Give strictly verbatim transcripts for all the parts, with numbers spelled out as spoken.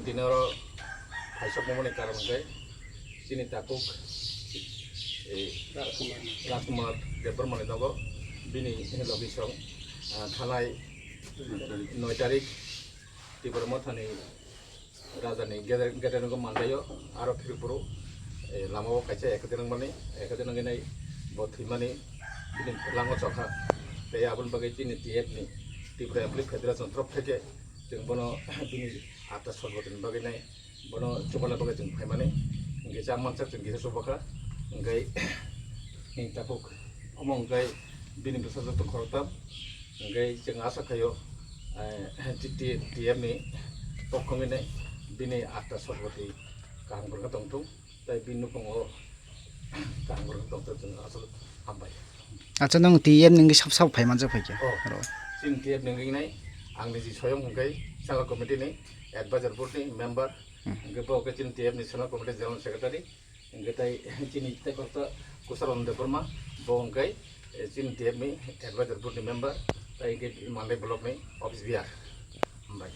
Tini oro phaisokmani karon hwnkhe chini takhuk, eh, Rajkumar Debbarmani nogo bini logi song, ah, thanai noi tarik Tipra Mothani Rajani gede-, gedenogo mandaio, aro phirphuru, eh, lamao kaisa accident wngmani, accident wngwi nai bo thwimani bini lango chokha. Tei aboni bagwi chini T F ni, Tripura Athletic Federation torof theke chwng bono bini atta sorbotini bagwi nai bono chubana bagwi chwng phaimani. Hwnkhe chak mansak chwng kisa chubakha. Hwnkhe, hwnkhe takhuk omo hwnkhe bini bwsa joto khoroktham. Hwnkhe chwng asa khaio, eh, T T, T F ni pokho hwnwi bini atta sorboti kaham kwrwngkhe tongthung, tei bini nukhungo kaham kwrwngkhe tongthung, chwng aswk hambai. Acha, nwng T F ni wngwi sab sab phai manjak phai khe? Oh, aro chini T F ni wngwi nai, ang niji soyong hwnkhe Central Committee ni Advisor Board ni member, hmm, hwnkhe bo khe chini T F ni Central Committee General Secretary. Hwnkhe tai chini tei koto Kusarwano Debbarma, bo hwnkhe, eh, chini T F ni Advisor Board ni member, tai hwnkhe Mandai block ni office bearer. Hambai.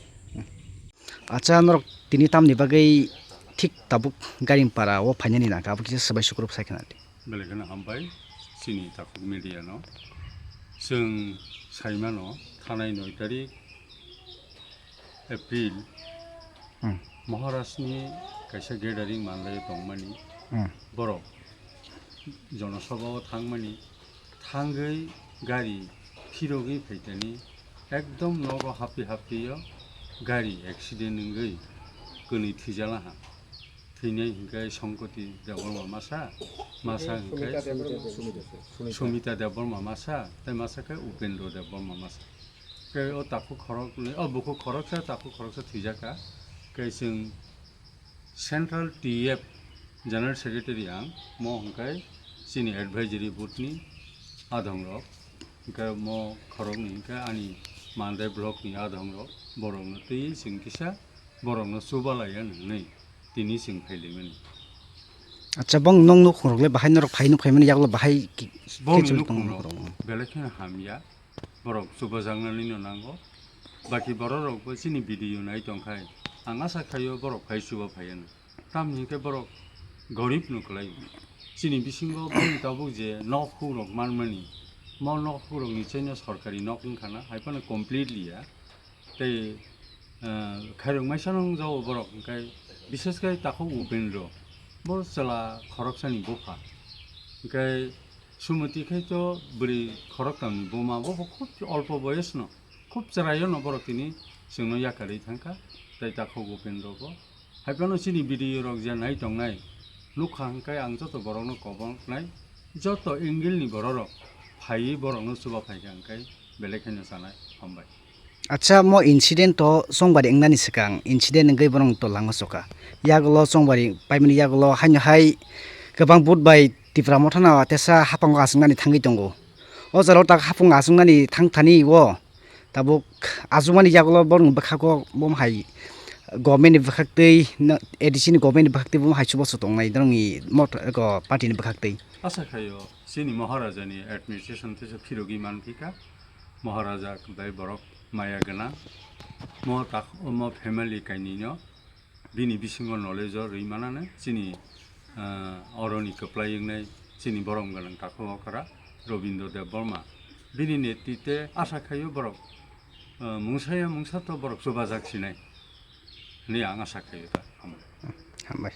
Acha, norok tini tamni bagwi thik tabuk Garingpara o phainani nangkha, abo kisa swbai sukrub sai khna di. Belai kheno hambai chini takhuk media no. Chwng saimano thanai noi tarik April, hmm, Maharajni kaisa gathering manlai tongmani, hmm, borok jonosabha o thangmani, thangwi gari phirogwi phaitani ekdom nogo hapwi hapwi o gari accident wngwi kwnwi thwijalaha. Thwinai hwnkhe Songkoti Debbarma masa, masa hwnkhe Sumita Debbarma masa, tei masa khe Upendra Debbarma masa. Khe o takhuk khoroknwi, o bukhuk khoroksa, takhuk khoroksa thwijak kha. Khe chwng Central T F General Secretary ang, mo hwnkhe chini advisory board ni adhong rok, hwnkhe mo khoroknwi hwnkhe ani Mandai block ni adhong rok, borok no twi chwng kisa borok no chubalaiya nwngnwi tini chwng phailaimani. Acha, bong nong nukhung rok le bahai norok phai nuk phaimani yagulo bahai ki-, bongni nukhung rok belai kheno hamya. Borok chubajaknani no nango. Baki borok rok bo chini video nai tongkhai, ang asa khaio borok phai chuba phaiya no. Tamni hinkhe borok gorib no kwlai. Chini bisingo boni tabuk je nok huk rok manmani, mo nok huk rok ni chaino sorkari nok wngkha na, hai phano completely ya. Tei, eh, khairok maisa no wngjago borok, hwnkhe bises khe takhuk Upendra, bo chwla khoroksani bupha. Hwnkhe Sumoti khai to bwrwi khoroktamni buma, bo bo khub olpo boyosno, khub chwraio no borok tini chwngno yakarwi thangkha, tei takhuk Upendra bo. Hai phano chini video rok je nai tongnai, nukha hwnkhe ang joto borokno koboknai, joto angle ni borok rok phaiwi borokno chuba phaikha hwnkhe belai kheno chanai. Hambai. Acha, mo incident to chongbari wngnani swkang, incident wngwi borok to lango choka. Yagulo chongbari paimani yagulo haino hai kwbang but bai Tipra Motha no tesa haphango achuknani thangwi tongo. O jora o tak haphang achuknani thang thani o tabuk achukmani yagulo borokni bwkhago bo hai government ni bwkhaktwi, A D C ni government ni bwkhaktwi bo hai chubachu tongnai norokni motha, eko party ni bwkhaktwi. Asa khaio chini Maharaja ni administration teisa phirogwi manphika. Maharaja bai borok maya gwnang. Mo tak, mo family kainwino bini bisingo knowledge o rwi manane chini, ah, oroni kwplai wngnai chini borom gwnang takhuk okra Robindra Debbarma. Bini netritwe asa khaio borok, ah, mungsa ya mungsa to borok chubajak sinai hwnwi ang asa khaio ta. Hambai. Hambai.